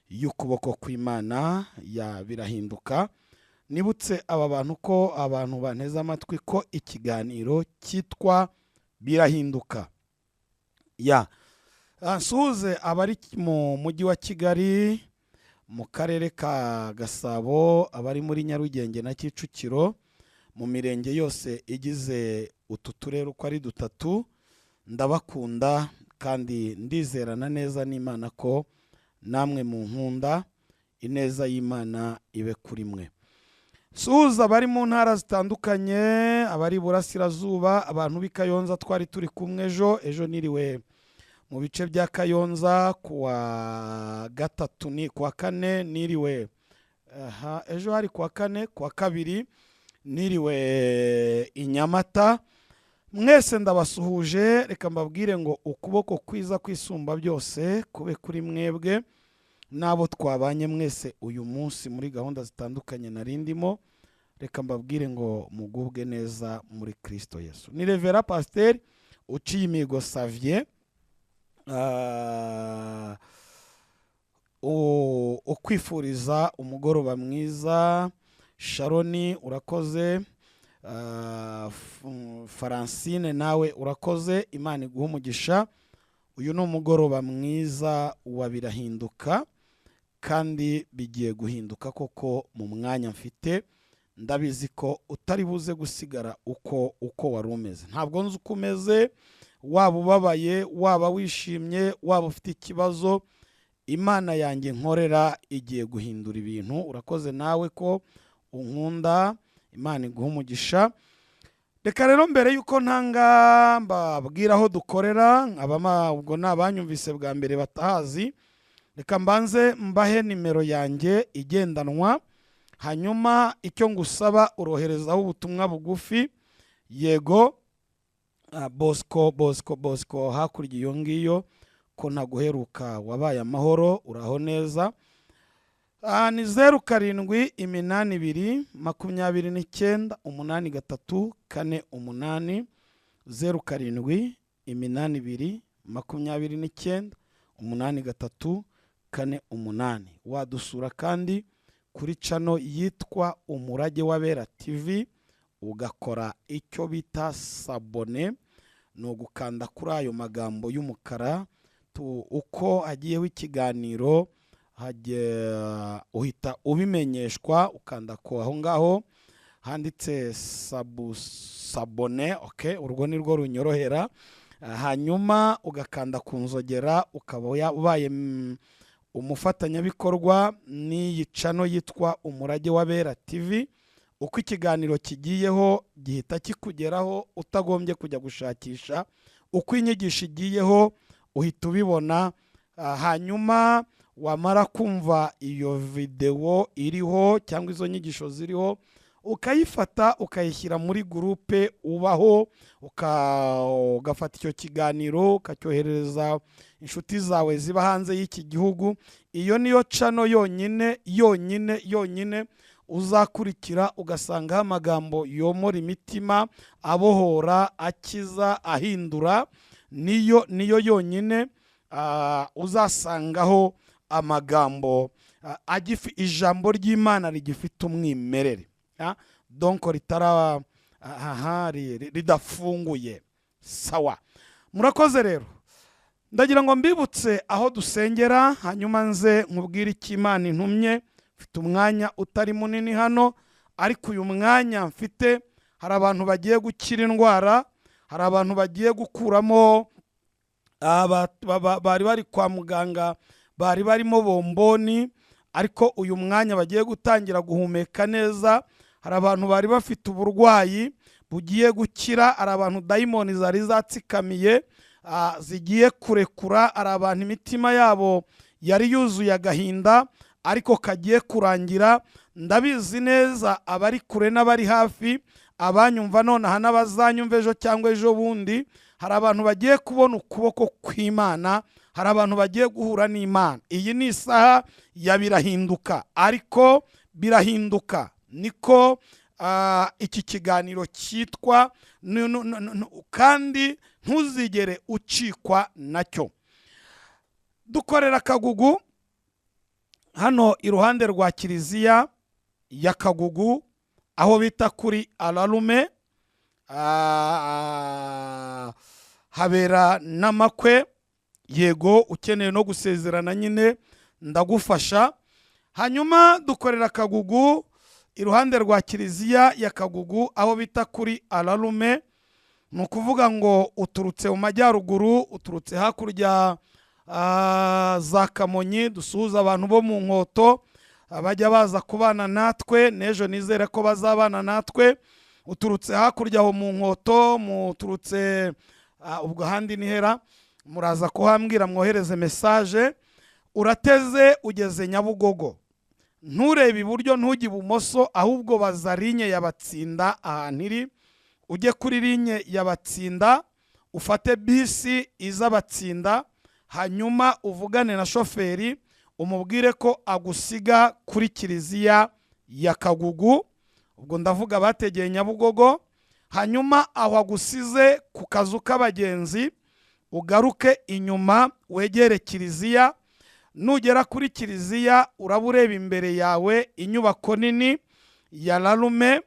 y'ukuboko kw'Imana ya birahinduka. Nibutse aba bantu ko abantu banteze amatwi ko ikiganiro cyitwa Birahinduka. Ya nsuhuze abari mu mujyi wa Kigali, mu karere ka Gasabo, abari muri Nyarugenge na Kicukiro, mu mirenge yose igize utu turere uko ari dutatu. Ndabakunda kandi ndizerana neza n'Imana ko namwe mu nkunda. Ineza y'Imana ibe kuri mwe. Suhuza abari mu ntara zitandukanye, abari iburasirazuba, abantu b'i Kayonza twari turi kumwe ejo. Ejo niriwe mu bice bya Kayonza kuwa gatatu, ni kuwa kane niriwe, aha ejo hari kuwa kane, kuwa kabiri niriwe i Nyamata. Mwese ndabasuhuje. Reka mbabwire ngo ukuboko kwiza kwisumba byose kube kuri mwebwe n'abo twabanye mwese uyu munsi muri gahunda zitandukanye narindimo. Reka mbabwire ngo mugubwe neza muri Kristo Yesu. Ni Revera Pasiteri Uciye Imihigo Savier, ukwifuriza umugoroba mwiza. Sharoni urakoze, Francine nawe urakoze, Imana iguhe umugisha. Uyu ni umugoroba mwiza wa Birahinduka, kandi bigiye guhinduka koko. Mu mwanya mfite ndabizi ko utari buze gusigara uko wari umeze. Ntabwo nzi uko umeze, waba ubabaye, waba wishimye, waba ufite ikibazo, Imana yanjye nkorera igiye guhindura ibintu. Urakoze nawe ko unkunda, Imana iguhe umugisha. Reka rero mbere yuko ntanga mbabwira aho dukorera, ubwo ni abanyumvise bwa mbere batahazi, reka mbanze mbahe nimero yanjye igendanwa. Hanyuma icyo ngusaba uroherezaho ubutumwa bugufi. Yego, Bosco, Bosco, Bosco hakurya iyo ngiyo ko ntaguheruka, wabaye amahoro, uraho neza. Ni 0782298348, 0782298348. Wadusura kandi kuri channel yitwa Umurage w'Abera TV, ugakora icyo bita s'abonner, ni ugukanda kuri ayo magambo y'umukara. Uko hagiyeho ikiganiro uhita ubimenyeshwa, ukanda ko aho ngaho handitse s'abonner, okay, urwo ni rwo runyorohera. Hanyuma ugakanda ku nzogera, ukaba ubaye umufatanyabikorwa n'iyi channel yitwa Umurage w'Abera TV. Uko ikiganiro kigiyeho gihita kikugeraho utagombye kujya gushakisha. Uko inyigisho igiyeho uhita ubibona. Hanyuma wamara kumva iyo videwo iriho cyangwa izo nyigisho ziriho, ukayifata ukayishyira muri groupe ubaho, ugafata icyo kiganiro ukacyoherereza inshuti zawe ziba hanze y'iki gihugu. Iyo niyo channel yonyine yonyine yonyine uzakurikira ugasangaho amagambo yomora imitima, abohora, akiza, ahindura. Niyo yonyine uzasangaho amagambo ijambo ry'Imana rigifite umwimerere, donc ritara aha ridafunguye. Sawa, murakoze. Rero ndagira ngo mbibutse aho dusengera, hanyuma nze nkubwire icyo Imana intumye. Mfite umwanya utari munini hano, ariko uyu mwanya mfite hari abantu bagiye gukira indwara, hari abantu bagiye gukuramo bari bari kwa muganga, bari barimo bomboni, ariko uyu mwanya bagiye gutangira guhumeka neza. Hari abantu bari bafite uburwayi bugiye gukira, hari abantu dayimoni zari zatsikamiye zigiye kurekura, hari abantu imitima yabo yari yuzuye agahinda ariko kagiye kurangira. Ndabizi neza abari kure n'abari hafi, abanyumva nonaha n'abazanyumva ejo cyangwa ejo bundi, hari abantu bagiye kubona ukuboko kw'Imana, hari abantu bagiye guhura n'Imana. Iyi ni isaha ya birahinduka, ariko birahinduka niko iki kiganiro cyitwa, kandi ntuzigere ucikwa nacyo. Dukorera Kagugu. Hano iruhande rwa kiliziya ya Kagugu, aho bita kuri Ararume, habera n'amakwe. Yego, ukeneye no gusezerana nyine ndagufasha. Hanyuma dukorera Kagugu iruhande rwa kiliziya ya Kagugu, aho bita kuri Ararume. Ni ukuvuga ngo uturutse mu majyaruguru, uturutse hakurya za Kamonyi, dusuhuza abantu bo mu Nkoto bajya baza kubana natwe, n'ejo nizere ko bazabana natwe. Uturutse hakurya aho mu Nkoto, muturutse ubwo ahandi nihera muraza kuhambwira, mwohereze message. Urateze ugeze Nyabugogo, nturebe iburyo ntujye ibumoso, ahubwo baza ligne ya Batsinda ahantu iri, ujye kuri ligne ya Batsinda ufate bisi iza Batsinda, hanyuma uvugane na shoferi umubwire ko agusiga kuri kiliziya ya Kagugu. Ubwo ndavuga bategeye Nyabugogo. Hanyuma aho agusize ku kazu k'abagenzi, ugaruke inyuma wegere kiliziya. Nugera kuri kiliziya uraba ureba imbere yawe inyubako nini ya Rarume,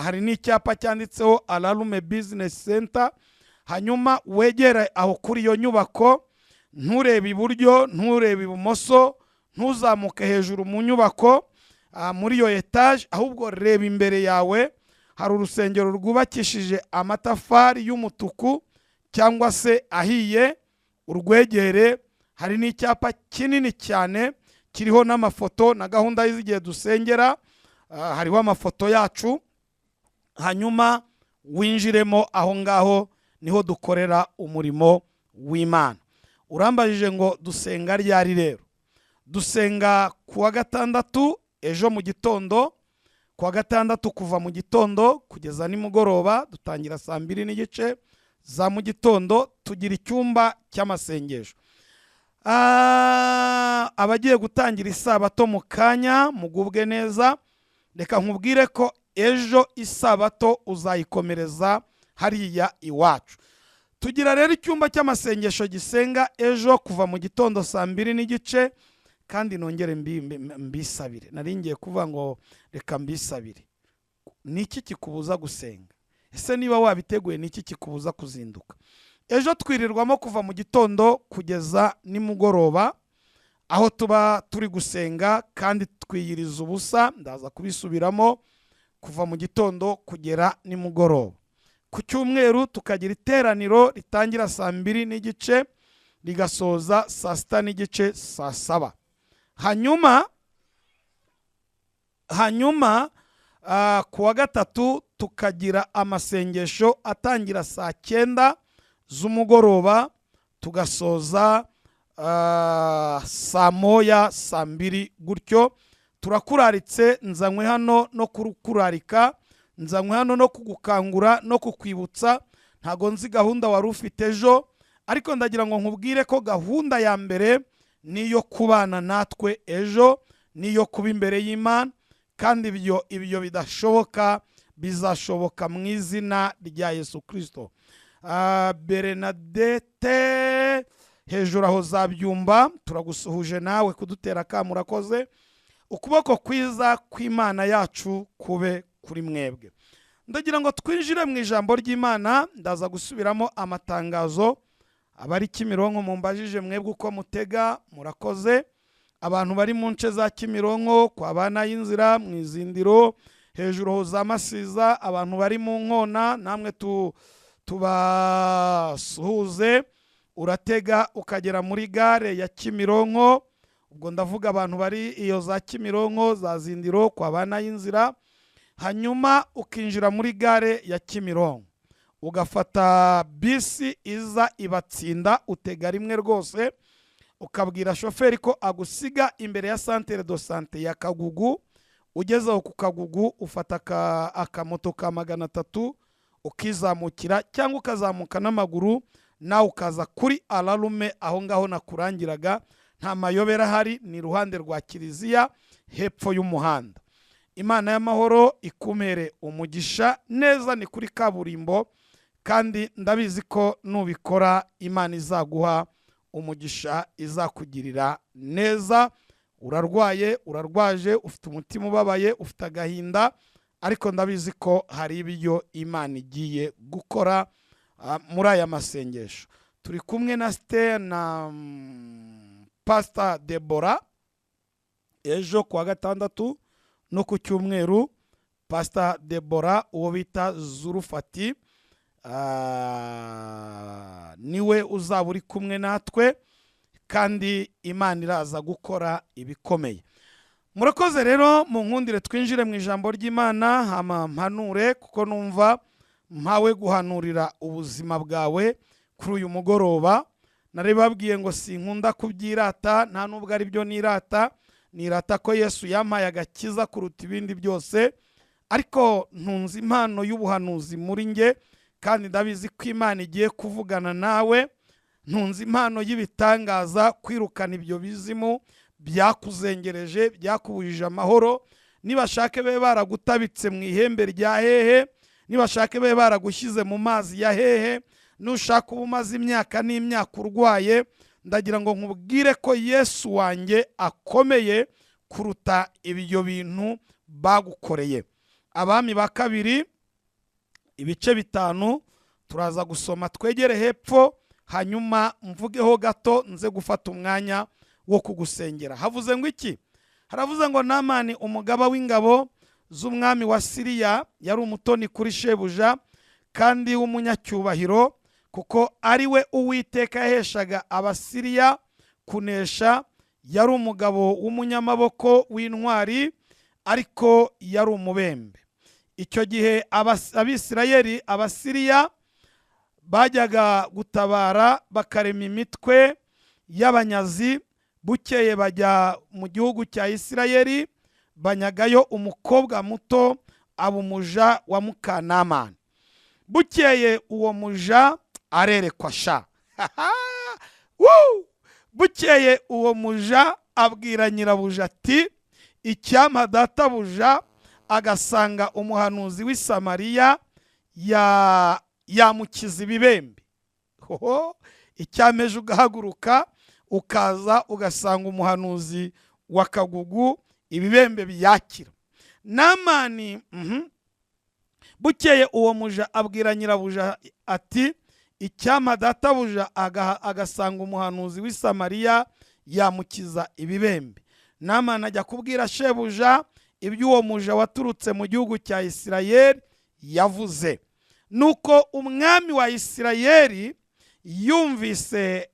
hari n'icyapa cyanditseho Ararume Business Center. Hanyuma wegere aho kuri iyo nyubako, nturebe iburyo nturebe ibumoso, ntuzamuke hejuru mu nyubako muri iyo etaje, ahubwo reba imbere yawe hari urusengero rwubakishije amatafari y'umutuku cyangwa se ahiye, urwegere. Hari n'icyapa kinini cyane kiriho n'amafoto na gahunda y'igihe dusengera, hariho amafoto yacu. Hanyuma winjiremo aho ngaho, niho dukorera umurimo w'Imana. Urambajije ngo dusenga ryari? Rero dusenga kuwa gatandatu ejo mu gitondo, kuwa gatandatu kuva mu gitondo kugeza nimugoroba, dutangira saa 2:30 za mu gitondo, tugira icyumba cy'amasengesho. Abagiye gutangira isabato mu kanya mugubwe neza. Reka nkubwire ko ejo isabato uzayikomereza hariya iwacu. Tugira rero icyumba cy'amasengesho gisenga ejo kuva mu gitondo saa 2:30. Kandi nongere mbisabire, nari ngiye kuvuga ngo reka mbisabire. Niki kikubuza gusenga? Ese niba wabiteguye niki kikubuza kuzinduka? Ejo twirirwamo kuva mu gitondo kugeza nimugoroba, aho tuba turi gusenga kandi twiyiriza ubusa, ndaza kubisubiramo, kuva mu gitondo kugera nimugoroba. Ku cyumweru tukagira iteraniro ritangira saa 2:30 rigasoza saa 6:30, saa 7. Hanyuma kuwa gatatu tukagira amasengesho atangira saa 9 z'umugoroba tugasoza saa 1, saa 2 gutyo. Turakuraritse, nzanywe hano no kukurarika, nzanywe hano no kugukangura no kukwibutsa. Ntago nzi gahunda wari ufite ejo, ariko ndagira ngo nkubwire ko gahunda ya mbere niyo kubana natwe ejo, niyo kuba imbere y'Imana, kandi ibyo bidashoboka bizashoboka mu izina rya Yesu Kristo. Bernadette hejuru aho za Byumba, turagusuhuje nawe kudutera kamurakoze. Ukuboko kwiza kw'Imana yacu kube kuri mwebwe. Ndagira ngo twinjire mu ijambo ry'Imana, ndaza gusubiramo amatangazo. Abari Kimironko mumbajije mwebwe uko mutega, murakoze. Abantu bari mu nce za Kimironko kwa bana y'inzira mu Izindiro hejuru za Masiza, abantu bari mu Nkona namwe tubasuhuze. Uratega ukagera muri gare ya Kimironko, ubwo ndavuga abantu bari iyo za Kimironko za Zindiro kwa bana y'inzira. Hanyuma ukinjira muri gare ya Kimironko ugafata bisi iza Ibatsinda, utega rimwe rwose, ukabwira shoferi ko agusiga imbere ya centre de santé ya Kagugu. Ugeze aho ku Kagugu ufata akamoto ka 300 ukizamukira cyangwa ukazamuka n'amaguru, nawe ukaza kuri Ararume aho ngaho nakurangiraga. Nta mayobera ahari, ni iruhande rwa kiliziya hepfo y'umuhanda. Imana y'amahoro ikumere umugisha neza, ni kuri kaburimbo, kandi ndabizi ko nubikora Imana izaguha umugisha, izakugirira neza. Urarwaye, urarwaje, ufite umutima ubabaye, ufite agahinda, ariko ndabizi ko hari ibyo Imana igiye gukora muri aya masengesho. Turi kumwe na Stella na Pastor Debora ejo kuwa gatandatu no ku cyumweru. Pastor Debora uwo bita Zurufati niwe uzaba uri kumwe natwe, kandi Imana iraza gukora ibikomeye. Murakoze rero, mu nkundire twinjire mu ijambo ry'Imana, hama mpanure, kuko numva mpawe guhanurira ubuzima bwawe kuri uyu mugoroba. Nari babwiye ngo sinkunda kubyirata, nta nubwo ari byo nirata, nirata ko Yesu yampaye agakiza kuruta ibindi byose, ariko ntunze impano y'ubuhanuzi muri nge, kandi ndabizi ko Imana igiye kuvugana nawe. Ntunze impano y'ibitangaza, kwirukana ibyo bizimu byakuzengereje, byakubujije amahoro. Nibashake be baragutabitse mu ihembe rya hehe, nibashake be baragushyize mu mazi ya hehe, nushaka uba umaze imyaka n'imyaka urwaye, ndagira ngo nkubwire ko Yesu wanjye akomeye kuruta ibyo bintu bagukoreye. Abami ba kabiri ibice 5 turaza gusoma, twegere hepfo, hanyuma mvugeho gato nze gufata umwanya wo kugusengera. Havuze ngo iki? Haravuze ngo Namani umugaba w'ingabo z'umwami wa Siriya yari umutoni kuri shebuja kandi w'umunyacyubahiro, kuko ari we Uwiteka yaheshaga Abasiriya kunesha. Yari umugabo w'umunyamaboko w'intwari, ariko yari umubembe. Icyo gihe Abisirayeli Abasiriya bajyaga gutabara bakarema imitwe y'abanyazi. Bukeye bajya mu gihugu cya Isirayeli, banyagayo umukobwa muto aba umuja wa Mukanamani. Bukeye uwo muja arerekwa sha. Bukeye uwo muja abwira nyirabuja ati icyampa databuja agasanga umuhanuzi w'i Samariya yamukiza ibibembe. Hoho, icyameje ugahaguruka ukaza ugasanga umuhanuzi wa Kagugu ibibembe biyakira. Namani bukeye uwo muja abwira nyirabuja ati icyampa databuja agasanga umuhanuzi w'i Samariya yamukiza ibibembe. Namani ajya kubwira shebuja ibyo uwo muja waturutse mu gihugu cya Isirayeli yavuze. Nuko umwami wa Isirayeli yumvise,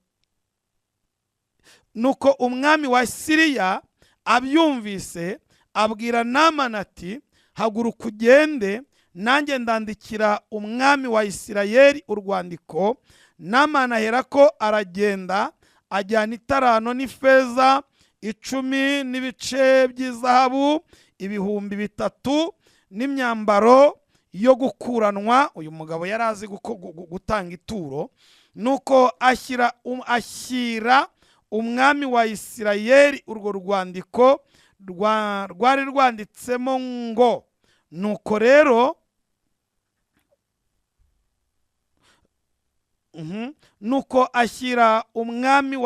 nuko umwami wa Siriya abyumvise, abwira Namani ati haguruka ugende, nanjye ndandikira umwami wa Isirayeli urwandiko. Namani aherako aragenda, ajyana itarano n'ifeza 10 n'ibice by'izahabu 3000 n'imyambaro yo gukuranwa. Uyu mugabo yari azi gutanga ituro. Nuko ashyira umwami wa Isirayeli urwo rwandiko rwari rwanditsemo ngo nuko rero nuko ashyira umwami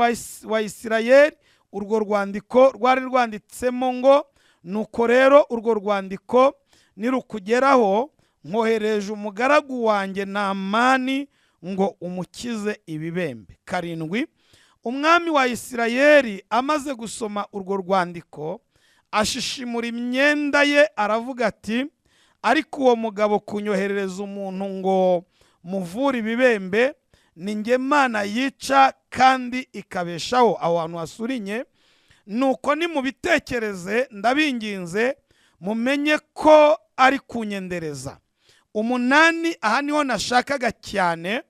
wa Isirayeli urwo rwandiko rwari rwanditsemo ngo nuko rero urwo rwandiko nirukugeraho nkohereje umugaragu wanjye Namani ngo umukize ibibembe. 7 Umwami wa Isirayeli amaze gusoma urwo rwandiko ashishimura imyenda ye, aravuga ati ariko uwo mugabo kunyoherereza umuntu ngo muvure ibibembe, ni nge Mana yica kandi ikabeshaho. Aho hantu hasurinye. Nuko nimubitekereze, ndabinginze mumenye ko ari kunyendereza. 8 aha niho nashakaga cyane,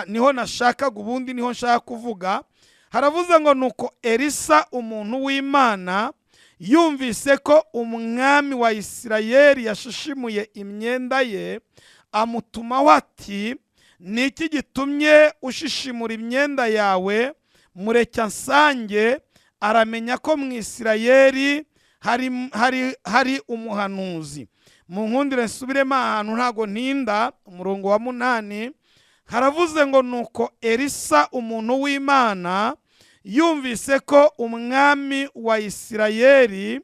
niho nashakaga, ubundi niho nshaka kuvuga. Haravuze ngo nuko Elisa umuntu w'Imana yumvise ko umwami wa Isirayeli yashishimuye imyenda ye, amutumaho ati niki gitumye ushishimura imyenda yawe? Mureka nsange aramenya ko mu Isirayeli hari umuhanuzi. Mu nkundire nsubiremo ahantu ntago ntinda, umurongo wa 8 haravuze ngo nuko Elisa umuntu w'Imana Yumvise ko umwami wa Isirayeli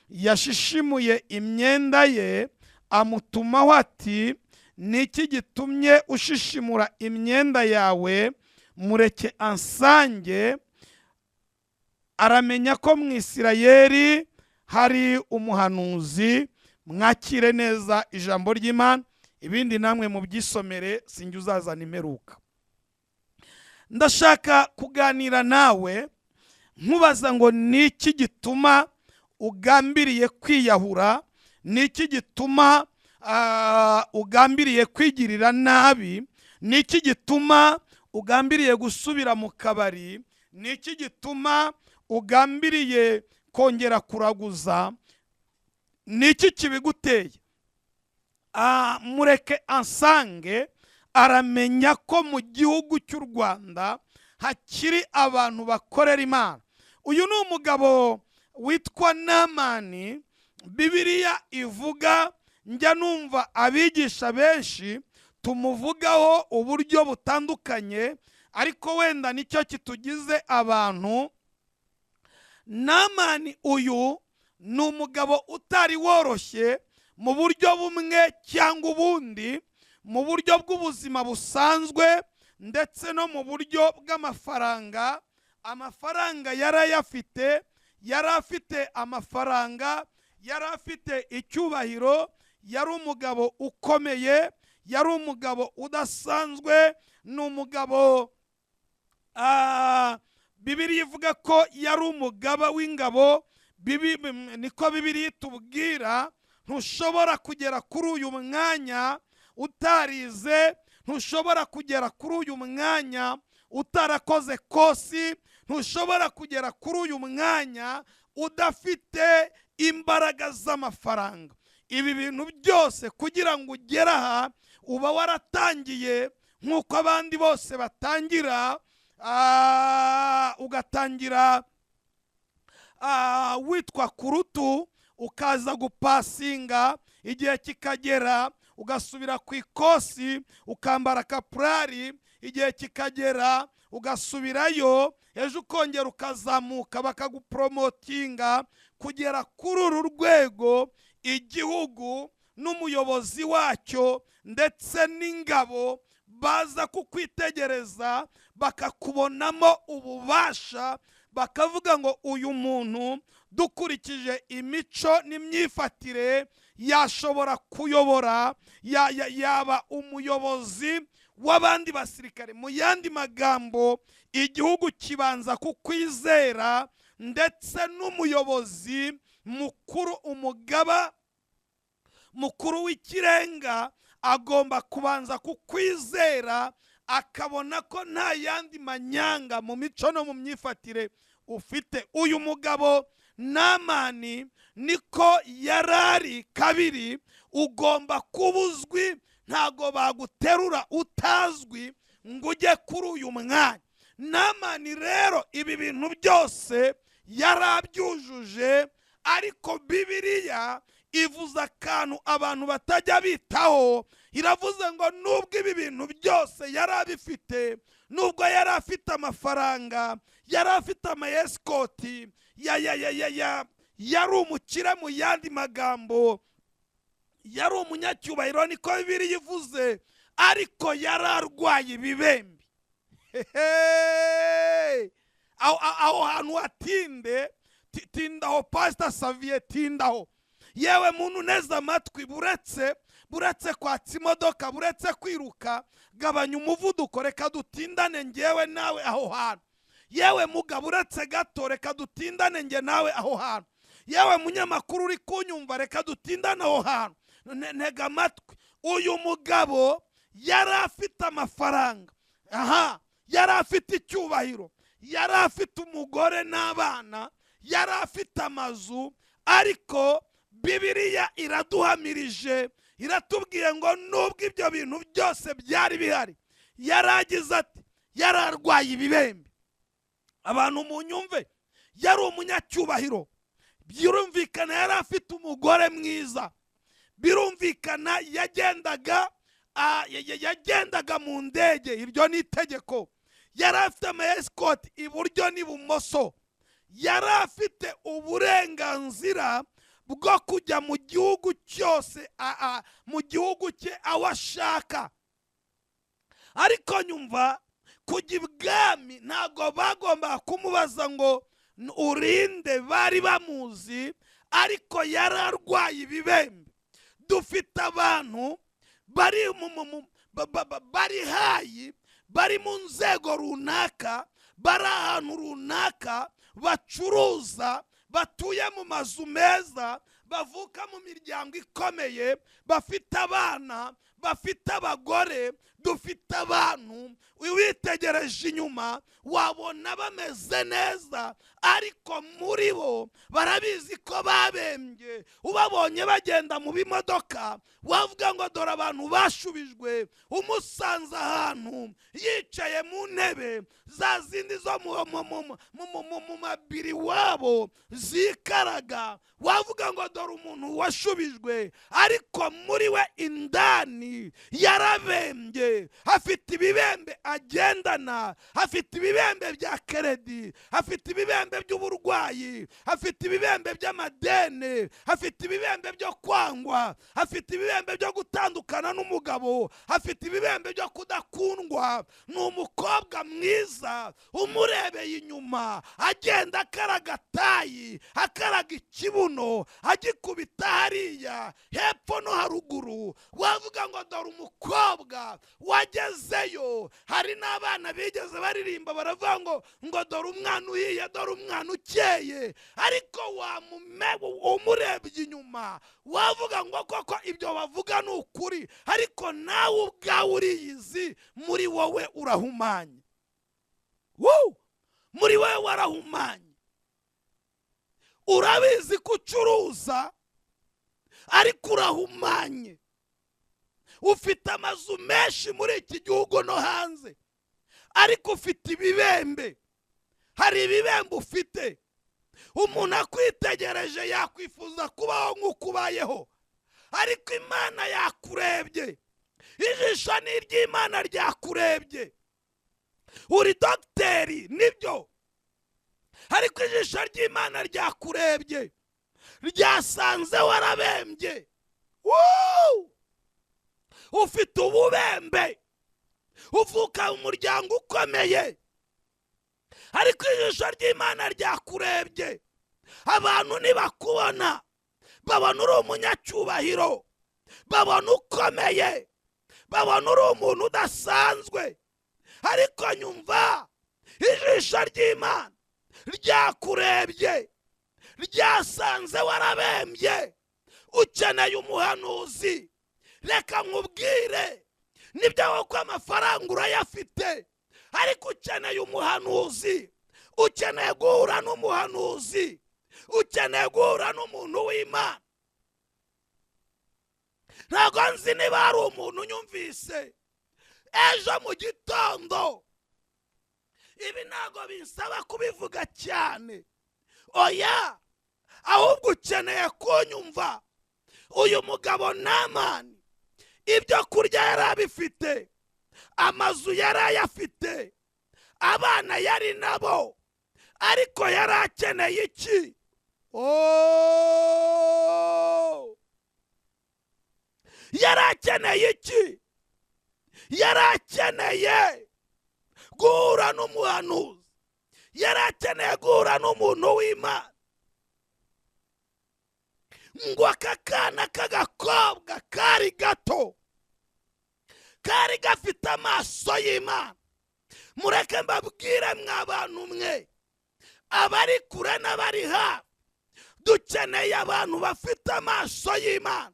yashishimuye imyenda ye, amutumaho ati: "Niki gitumye ushishimura imyenda yawe? Mureke ansange, aramenya ko mu Isirayeli hari umuhanuzi." Mwakire neza ijambo ry'Imana, ibindi namwe mubyisomere, sinjye uzazana imperuka. Ndashaka kuganira nawe nkubaza ngo: niki gituma ugambiriye kwiyahura? Niki gituma ugambiriye kwigirira nabi? Niki gituma ugambiriye gusubira mu kabari? Niki gituma ugambiriye kongera kuraguza? Niki kibiguteye? Mureke ansange, aramenya ko mu gihugu cy'u Rwanda hakiri abantu bakorera Imana. Uyu ni umugabo witwa Namani Bibiliya ivuga. Njya numva abigisha benshi tumuvugaho uburyo butandukanye, ariko wenda nicyo kitugize abantu. Namani uyu ni umugabo utari woroshye mu buryo bumwe cyangwa ubundi, mu buryo bw'ubuzima busanzwe ndetse no mu buryo bw'amafaranga. Amafaranga yarayafite, yari afite amafaranga, yari afite icyubahiro, yari umugabo ukomeye, yari umugabo udasanzwe. Ni umugabo Bibiliya ivuga ko yari umugaba w'ingabo, niko Bibiliya itubwira. Ntushobora kugera kuri uyu mwanya utarize, ntushobora kugera kuri uyu mwanya utarakoze kosi, ntushobora kugera kuri uyu mwanya udafite imbaraga z'amafaranga. Ibi bintu byose kugira ngo ugere aha, uba waratangiye nk'uko abandi bose batangira, ugatangira witwa kurutu, ukaza gupasinga, igihe kikagera ugasubira ku ikosi, ukambara kapurari, igihe kikagera ugasubirayo, ejo ukongera ukazamuka bakagupromotinga kugera kuri uru rwego. Igihugu n'umuyobozi wacyo ndetse n'ingabo baza kukwitegereza, bakakubonamo ububasha, bakavuga ngo: "Uyu muntu dukurikije imico n'imyifatire yashobora kuyobora, yaba umuyobozi w'abandi basirikare." Mu yandi magambo, igihugu kibanza kukwizera, ndetse n'umuyobozi mukuru, umugaba mukuru w'ikirenga, agomba kubanza kukwizera, akabona ko nta yandi manyanga mu mico no mu myifatire ufite. Uyu mugabo Namani niko yarari. Kabiri, ugomba kuba uzwi, ntago baguterura utazwi ngo ujye kuri uyu mwanya. Namani rero ibi bintu byose yarabyujuje, ariko Bibiliya ivuze akantu abantu batajya bitaho. Iravuze ngo nubwo ibi bintu byose yari abifite, nubwo yari afite amafaranga, yari afite ama escort, ya ya ya ya ya yari umukire, mu yandi magambo yari umunyacyubahiro, niko Bibiliya ivuze, ariko yari arwaye ibibembe. Aho hantu hatinde, tindaho, Pastor Savier, tindaho. Yewe muntu neza amatwi, buretse kwatsa imodoka, buretse kwiruka, gabanya umuvuduko, reka dutindane ngewe nawe aho hantu. Yewe mugabo, uretse gato, reka dutindane nge nawe aho hantu. Yewe munyamakuru uri kunyumva, reka dutindane aho hantu. Ntega amatwi. Uyu mugabo yari afite amafaranga, aha, yari afite icyubahiro, yari afite umugore n'abana, yari afite amazu, ariko Bibiliya iraduhamirije, iratubwiye ngo nubwo ibyo bintu byose byari bihari, yaragize ati: yari arwaye ibibembe. Abantu mu nyumve, yari umunyacyubahiro, birumvikana yari afite umugore mwiza, birumvikana yagendaga mu ndege, iryo ni itegeko. Yari afite ama escort iburyo n'ibumoso. Yari afite uburenganzira bwo kujya mu gihugu cyose, mu gihugu cye aho ashaka. Ariko nyumva, kujya ibwami ntabwo bagomba kumubaza ngo urinde, bari bamuzi, ariko yari arwaye ibibembe. Dufite abantu bari hayi, bari mu nzego runaka, bari ahantu runaka, bacuruza, batuye mu mazu meza, bavuka mu miryango ikomeye, bafite abana, bafite abagore. Dufite abantu witegereje inyuma wabona bameze neza, ariko muri bo barabizi ko babembye. Ubabonye bagenda mu bimodoka wavuga ngo dore abantu bashubijwe. Umusanze ahantu yicaye mu ntebe za zindi zo mu mabiri wabo zikaraga, wavuga ngo dore umuntu washubijwe, ariko muri we indani yarabembye. Afite ibibembe agendana, afite ibibembe bya keredi, afite ibibembe by'uburwayi, afite ibibembe by'amadene, afite ibibembe byo kwangwa, afite ibibembe byo gutandukana n'umugabo, afite ibibembe byo kudakundwa. Ni umukobwa mwiza, umurebeye inyuma agenda akaraga tayi, akaraga ikibuno, agikubita hariya hepfo no haruguru, wavuga ngo dore umukobwa wagezeyo. Hari n'abana bigeze baririmba baravuga ngo dore umwana uhiye, dore umwana ukeye, ariko umurebye inyuma wavuga ngo koko ibyo bavuga ni ukuri, ariko nawe ubwawe uriyizi, muri wowe urahumanye. Muri wowe warahumanye. Urabizi ko ucuruza, ariko urahumanye. Ufite amazu menshi muri iki gihugu no hanze, ariko ufite ibibembe. Hari ibibembe ufite. Umuntu akwitegereje yakwifuza kubaho nk'uko ubayeho, ariko Imana yakurebye. Ijisho ni iry'Imana ryakurebye. Uri dogiteri nibyo, ariko ijisho ry'Imana ryakurebye, ryasanze warabembye. Ufite ububembe, uvuka umuryango ukomeye, ariko ijisho ry'Imana ryakurebye. Abantu ntibakubona, babona uri umunyacyubahiro, babona ukomeye, babona uri umuntu udasanzwe, ariko nyumva, ijisho ry'Imana ryakurebye, ryasanze warabembye. Ukeneye umuhanuzi. Reka nkubwire, nibyo ko amafaranga urayafite, ariko ukeneye umuhanuzi. Ukeneye guhura n'umuhanuzi, ukeneye guhura n'umuntu w'Imana. Ntabwo nzi niba hari umuntu unyumvise ejo mu gitondo. Ibi ntabwo binsaba kubivuga cyane, oya, ahubwo ukeneye kunyumva. Uyu mugabo Namani, ibyo kurya yari abifite, amazu yari ayafite, abana yari nabo, ariko yari akeneye iki? Yari akeneye iki? Yari akeneye guhura n'umuhanuzi, yari akeneye guhura n'umuntu w'Imana. Ngo aka kana k'agakobwa kari gato, kari gafite amaso y'Imana. Mureke mbabwire mwa bantu mwe, abari kure n'abari hafi, dukeneye abantu bafite amaso y'Imana,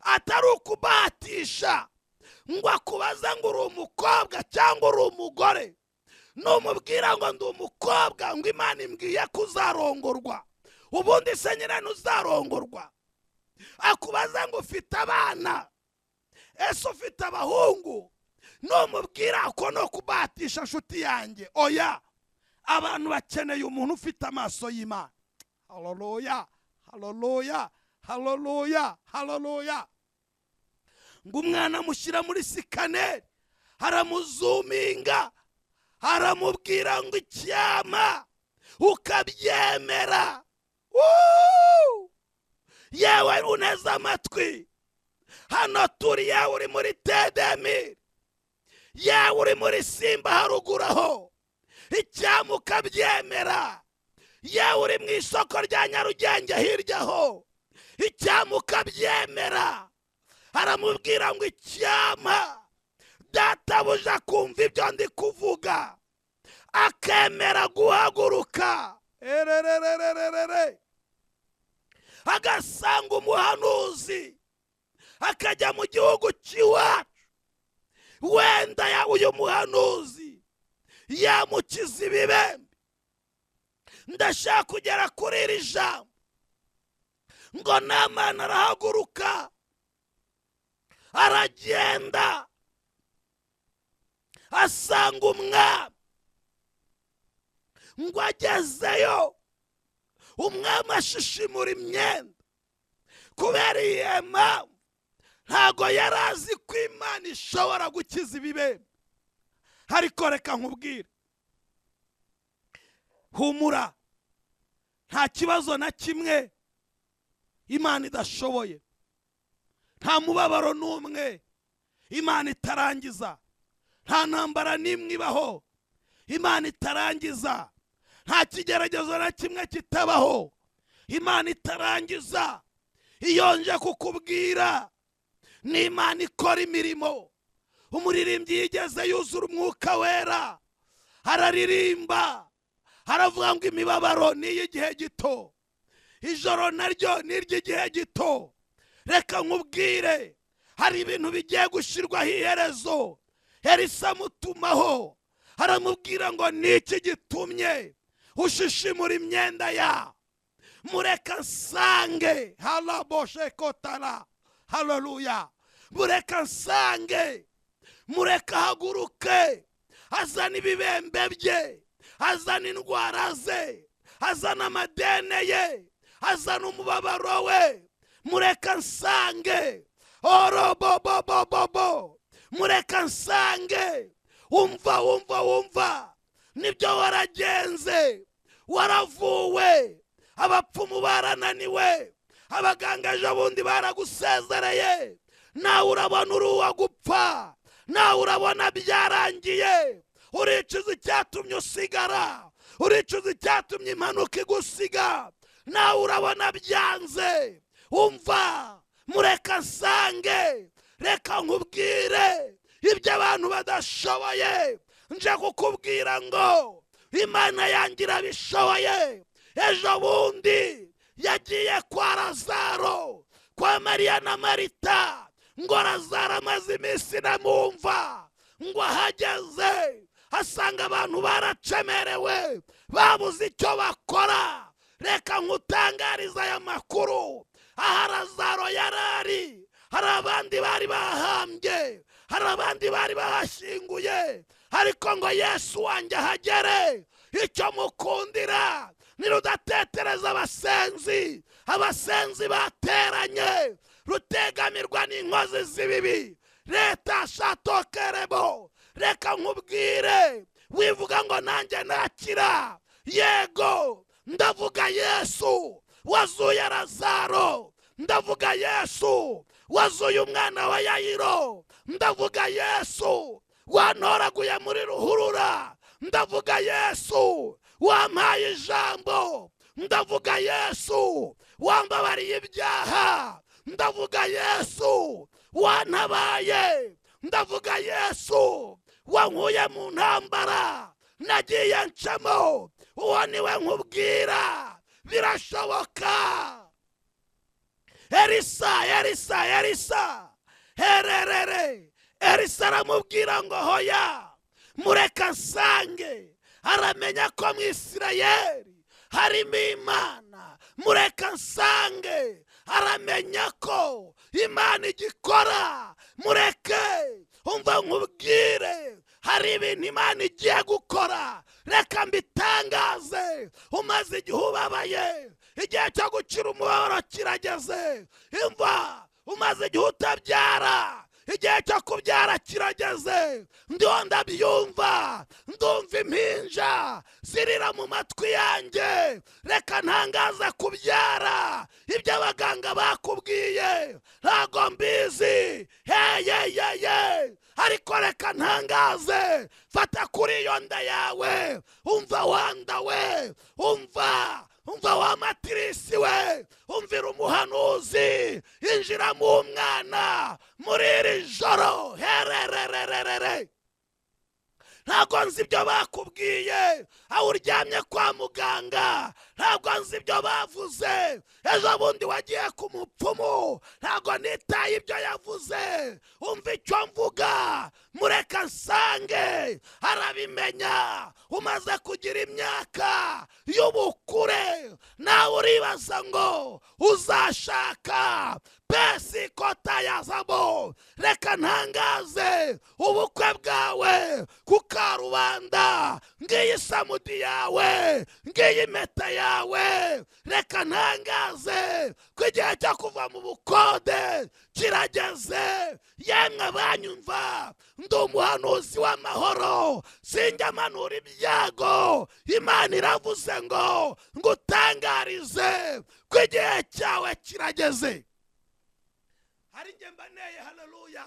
atari ukubahatisha ngo akubaze ngo uri umukobwa cyangwa uri umugore. Numubwira ngo ndi umukobwa, ngo Imana imbwiye ko uzarongorwa, ubundi se nyine ntuzarongorwa. Akubaza ngo ufite abana, ese ufite abahungu? Numubwira ko no kubahatisha, nshuti yanjye, oya. Abantu bakeneye umuntu ufite amaso y'Imana. Haleluya, haleluya, haleluya, haleluya. Ngo umwana amushyira muri sikaneri, aramuzuminga, Aramubwira ngo icyama ukabyemera. Yewe uneze amatwi, hano turi, yewe uri muri Tedemiri, yewe uri muri Simba haruguru aho, icyama ukabyemera. Yewe uri mu isoko rya Nyarugenge hirya aho, icyama ukabyemera. Aramubwira ngo icyama databuja kumva ibyo ndi kuvuga, akemera guhaguruka agasanga umuhanuzi, akajya mu gihugu cy'iwacu. Wenda ya uyu muhanuzi yamukiza ibibembe. Ndashaka kugera kuri iri jambo ngo Namani arahaguruka aragenda asanga umwami. Ngo agezeyo umwami ashishimura imyenda. Kubera iyo mpamvu ntago yari azi ko Imana ishobora gukiza ibibembe. Ariko reka nkubwire, humura, nta kibazo na kimwe Imana idashoboye, nta mubabaro n'umwe Imana itarangiza, nta ntambara n'imwe ibaho Imana itarangiza, nta kigeragezo na kimwe kitabaho Imana itarangiza. Iyo nje kukubwira ni Imana ikora imirimo. Umuririmbyi yigeze yuzura umwuka wera araririmba, aravuga ngo imibabaro ni iy'igihe gito, ijoro naryo ni iry'igihe gito. Reka nkubwire, hari ibintu bigiye gushyirwaho iherezo. Elisa amutumaho aramubwira ngo niki gitumye ushishimura imyenda ya? Mureka nsange. Halaboshekotara, haleluya. Mureka nsange, mureka haguruke, azana ibibembe bye, azana indwara ze, azana amadene ye, azana umubabaro we. Mureka nsange. Orobobobobobo, mureka nsange. Umva, umva, umva, nibyo waragenze, waravuwe, abapfumu barananiwe, abaganga ejo bundi baragusezereye, nawe urabona uri uwa gupfa, nawe urabona byarangiye. Uricuza icyatumye usigara, uricuza icyatumye impanuka igusiga, nawe urabona byanze. Umva, mureka nsange. Reka nkubwire ibyo abantu badashoboye. Nje kukubwira ngo Imana yanjye irabishoboye. Ejo bundi yagiye kwa Lazaro, kwa Mariya na Marita, ngo Lazaro amaze iminsi namumva. Ngo ahageze asanga abantu baracemerewe, babuze icyo bakora. Reka nkutangariza aya makuru. Aha Lazaro yarari, hari abandi bari bahambye, hari abandi bari bahashyinguye, ariko ngo Yesu wanjye ahagere. Icyo mukundira ni rudatetereza abasenzi, abasenzi bateranye, rutegamirwa n'inkozi z'ibibi. Leta shatokerebo. Reka nkubwire, wivuga ngo nanjye nakira. Yego, ndavuga Yesu wazuye Lazaro, ndavuga Yesu wazuye umwana wa Yayiro, ndavuga Yesu wantoraguye muri ruhurura, ndavuga Yesu wampaye ijambo, ndavuga Yesu wambabariye ibyaha, ndavuga Yesu wantabaye, ndavuga Yesu wankuye mu ntambara nagiye ncamo. Uwo niwe nkubwira, birashoboka. Elisa, Elisa, Elisa, hererere. Elisa aramubwira ngo hoya, mureka nsange. Aramenya ko mu Isirayeli harimo Imana. Mureka nsange. Aramenya ko Imana igikora. Mureke umva nkubwire, hari ibintu Imana igiye gukora. Reka mbitangaze. Umaze igihe ubabaye, igihe cyo gukira umubabaro kirageze. Imva, umaze igihe utabyara, Igihe cyo kubyara kirageze. Ndiho ndabyumva, ndumva impinja zirira mu matwi yanjye. Reka ntangaze kubyara. Ibyo abaganga bakubwiye ntago mbizi, heyeyeye, ariko reka ntangaze. Fata kuri iyo nda yawe, umva wanda we, umva wa matirisi we, umvira umuhanuzi, injira mu mwana muri iri joro. Hererererere, ntabwo nzi ibyo bakubwiye aho uryamye kwa muganga, ntabwo nzi ibyo bavuze ejo bundi wagiye ku mupfumu, ntabwo nitaye ibyo yavuze. Umva icyo mvuga, mureka nsange arabimenya. Umaze kugira imyaka y'ubukure, nawe uribaza ngo uzashaka pesi kota yazamo. Reka ntangaze ubukwe bwawe ku karubanda, ngiyi samudi yawe, ngiyi impeta yawe. Reka ntangaze ko igihe cyo kuva mu bukode kirageze. Yemwe banyumva, ndi umuhanuzi w'amahoro, sinjya manura ibyago. Imana iravuze ngo ngutangarize ko igihe cyawe kirageze. Hari njye mbaneye, haleluya.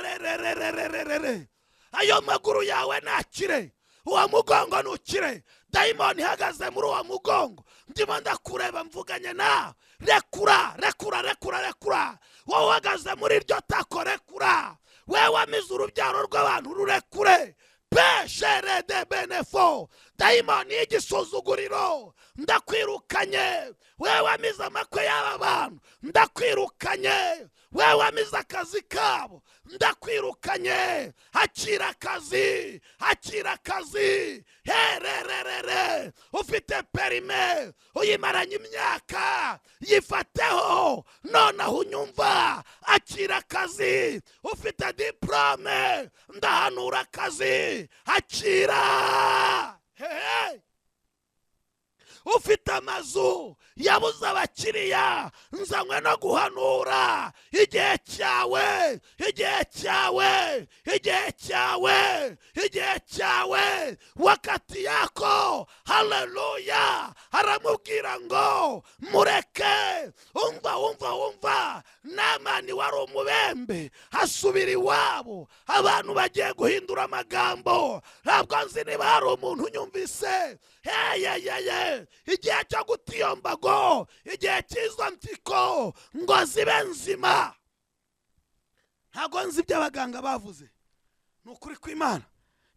Herererererere, ayo maguru yawe nakire, uwo mugongo nukire. Dayimoni ihagaze muri uwo mugongo, ndimo ndakureba mvuganye nawe. Rekura, rekura, rekura, rekura. Wowe uhagaze muri iryo tako, rekura. Wewe wamize urubyaro rw'abantu, rurekure. Peshere de benefo, dayimoni y'igisuzuguriro, ndakwirukanye. Wewe wamize amakwe y'aba bantu, ndakwirukanye. Wewe wamize akazi kabo, ndakwirukanye. Hakira akazi, hakira akazi. Herererere, ufite perime uyimaranye imyaka, yifateho nonaho unyumva. Akira akazi. Ufite diplome, ndahanura akazi, akira. Hey! Ufite amazu yabuze abakiriya, nzanywe no guhanura. Igihe cyawe, igihe cyawe, igihe cyawe, igihe cyawe, wakati yako. Haleluya. Aramubwira ngo mureke. Umva, umva, umva. Namani wari umubembe asubira iwabo. Abantu bagiye guhindura amagambo. Ntabwo nzi niba hari umuntu unyumvise. Heyeyeye, igihe cyo gutiyombago, igihe cy'izo mpyiko ngo zibe nzima. Ntabwo nzi ibyo abaganga bavuze, ni ukuri kw'Imana.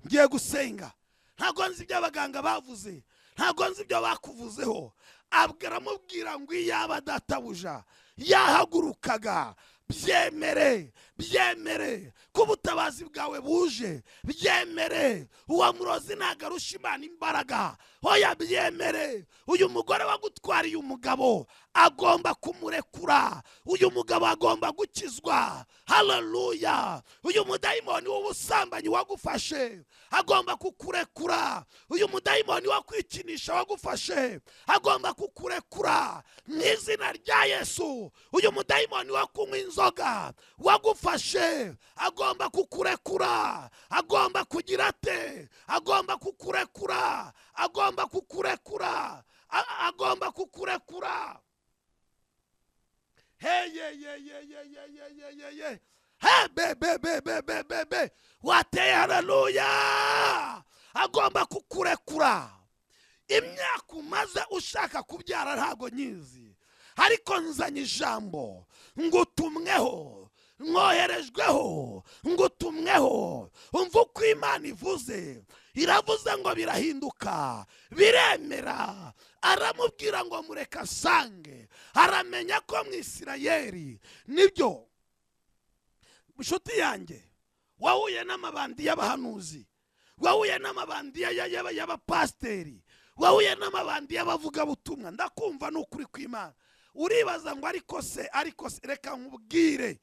Ngiye gusenga. Ntabwo nzi ibyo abaganga bavuze, ntabwo nzi ibyo bakuvuzeho. Aramubwira ngo iyaba databuja yahagurukaga, byemere, byemere ko ubutabazi bwawe buje, byemere. Uwo murozi ntagarusha Imana imbaraga, hoya byemere. Uyu mugore wagutwariye umugabo agomba kumurekura, uyu mugabo agomba gukizwa. Haleluya. Uyu mudayimoni w'ubusambanyi wagufashe agomba kukurekura. Uyu mudayimoni wo kwikinisha wagufashe agomba kukurekura mu izina rya Yesu. Uyu mudayimoni wo kunywa inzoga wagufashe agomba kukurekura. Agomba kugira ate? Agomba kukurekura, agomba kukurekura, agomba kukurekura. Hey, ye ye ye ye ye ye ye ye ye. Hey, be be be be be be be. Wateye haleluya. Agomba kukurekura. Imyaka umaze ushaka kubyara ntago nyizi, ariko nzanye ijambo ngutumweho, mwoherejweho, ngutumweho. Umva uko Imana ivuze. Iravuze ngo birahinduka, biremera. Aramubwira ngo mureka asange. Aramenya ko mu Isirayeli nibyo. Nshuti yanjye, wahuye n'amabandi y'abahanuzi, wahuye n'amabandi y'abapasiteri, wahuye n'amabandi y'abavugabutumwa. Ndakumva n'ukuri kw'Imana. Uribaza ngo ariko se, ariko se, reka nkubwire,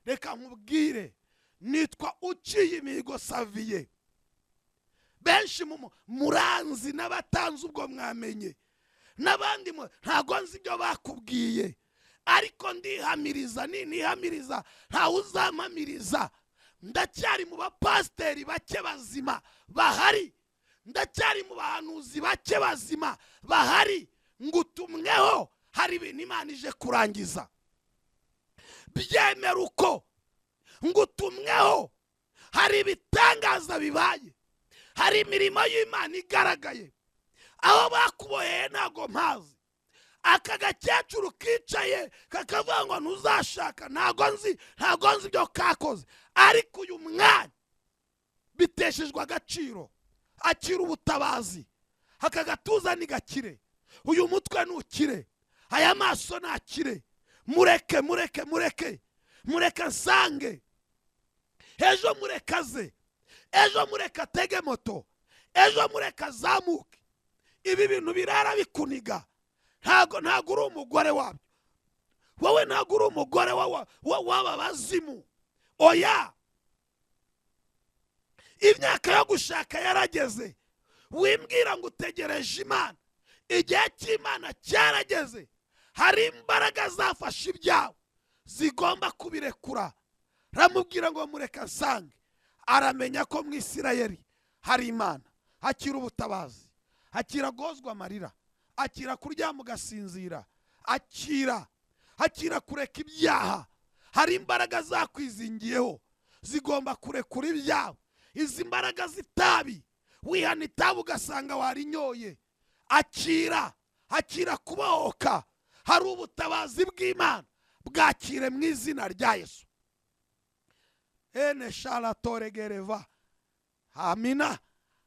reka nkubwire. Nitwa uciye imihigo Saviye. Benshi muranzi n'abatanze ubwo mwamenye, n'abandi ntago nzi ibyo bakubwiye, Ariko ndihamiriza, nihamiriza ntawe uzampamiriza. Ndacyari mu bapasiteri bake bazima bahari, ndacyari mu bahanuzi bake bazima bahari. Ngutumweho, hari ibintu Imana ije kurangiza. Byemera uko ngutumweho, hari ibitangaza bibaye, hari imirimo y'Imana igaragaye. Aho bakuboheye ntago mpazi. Aka gakecuru kicaye kakavuga ngo ntuzashaka, ntago nzi ibyo kakoze. Ariko uyu mwanya biteshejwe agaciro, akira ubutabazi. Aka gatuza ni gakire, uyu mutwe nukire, aya maso nakire. Mureke, mureke, mureke, mureke nsange. Ejo murekaze, ejo mureka atege moto, ejo mureka azamuke. Ibi bintu birara bikuniga. Ntago uri umugore wabyo. Wowe ntago uri umugore w'aba bazimu. Oya, imyaka yo gushaka yarageze. Wimbwira ngo utegereje Imana. Igihe cy'Imana cyarageze. Hari imbaraga zafashe ibyawe zigomba kubirekura. Ramubwira ngo mureka nsange. Aramenya ko mu Isirayeli hari Imana. Akira ubutabazi, akira gozwa amarira, akira kuryama ugasinzira, akira kureka ibyaha. Hari imbaraga zakwizingiyeho zigomba kurekura ibyawe. Izi mbaraga zitabi, wihana itabi ugasanga warinyoye. Akira, akira kubohoka. Hari ubutabazi bw'Imana, bwakire mu izina rya Yesu. Ene shala toregereva. Amina.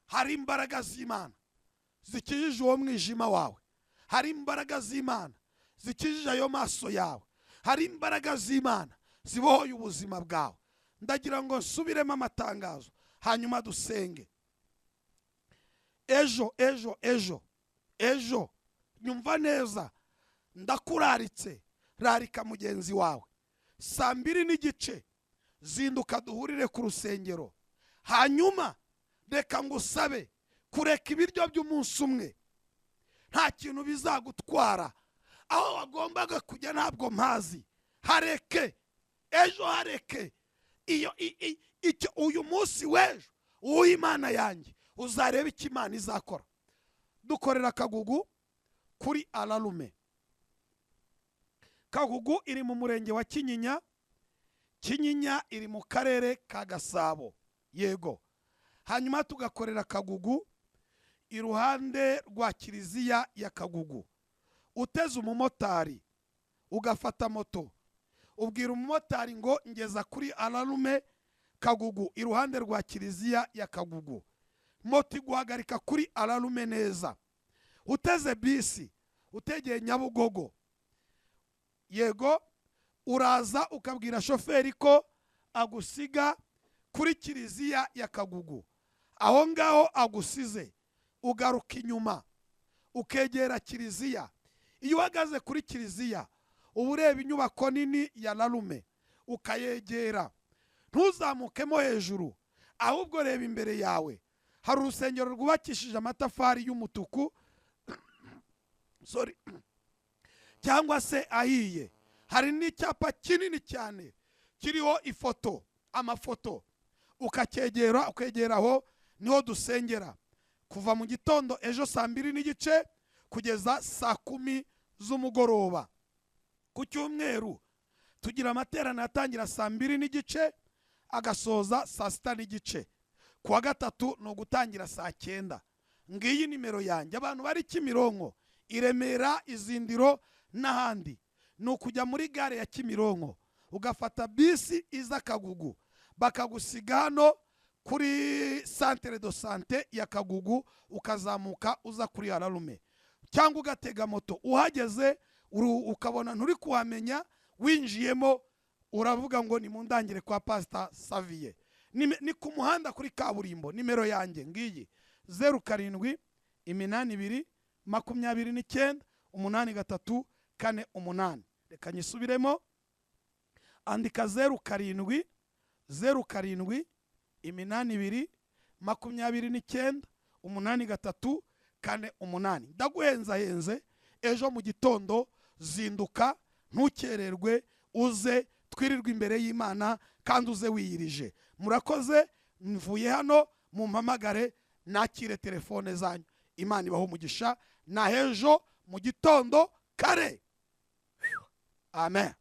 Hari imbaraga z'Imana zikijije uwo mwijima wawe. Hari imbaraga z'Imana zikijije ayo maso yawe. Hari imbaraga z'Imana zibohoye ubuzima bwawe. Ndagira ngo nsubiremo amatangazo hanyuma dusenge. Ejo, ejo, ejo, ejo, nyumva neza, ndakuraritse. Rarika mugenzi wawe. 2:30 zinduka duhurire ku rusengero. Hanyuma reka ngusabe kureka ibiryo by'umunsi umwe. Nta kintu bizagutwara. Aho wagombaga kujya ntabwo mpazi. Hareke ejo, hareke iyo icyo uyu munsi w'ejo uw'Imana yanjye uzareba icyo Imana izakora. Dukorera Kagugu kuri Alalume. Kagugu iri mu murenge wa Kinyinya. Kinyinya iri mu karere ka Gasabo. Yego. Hanyuma tugakorera Kagugu iruhande rwa kiliziya ya Kagugu. Uteze umumotari ugafata moto, ubwira umumotari ngo ngeza kuri Alalume Kagugu iruhande rwa kiliziya ya Kagugu. Moto iguhagarika kuri Alalume neza. Uteze bisi utegeye Nyabugogo, yego, uraza ukabwira shoferi ko agusiga kuri kiliziya ya Kagugu. Aho ngaho agusize, ugaruka inyuma ukegera kiliziya. Iyo uhagaze kuri kiliziya uba ureba inyubako nini ya Lalume, ukayegera. Ntuzamukemo hejuru, ahubwo reba imbere yawe. Hari urusengero rwubakishije amatafari y'umutuku, sorry, cyangwa se ahiye. Hari n'icyapa kinini cyane kiriho ifoto, amafoto. Ukacyegera, ukegeraho niho dusengera. Kuva mu gitondo ejo 2:30 kugeza 10:00 z'umugoroba. Ku cyumweru tugira amaterano atangira 2:30 agasoza 6:30. Kuwa gatatu ni ugutangira 9:00. Ngiyi nimero yanjye. Abantu bari Kimironko, i Remera, Izindiro n'ahandi, ni ukujya muri gare ya Kimironko ugafata bisi iza Kagugu, bakagusiga hano kuri centre de santé ya Kagugu, ukazamuka uza kuri Alalume, cyangwa ugatega moto. Uhageze ukabona nturi kuhamenya, winjiyemo uravuga ngo ni mundangire kwa Pastor Savier. Ni ku muhanda kuri kaburimbo. Nimero yanjye ngiyi: 07 82 29 83 48. Reka nyisubiremo. Andika 07 07 82 29 83 48. Ndaguhenza henze, ejo mu gitondo zinduka Ntukererwe, uze twirirwe imbere y'Imana kandi uze wiyirije. Murakoze, mvuye hano mumpamagare nakire telefone zanyu. Imana ibahe umugisha. Na hejo mu gitondo kare. Amen.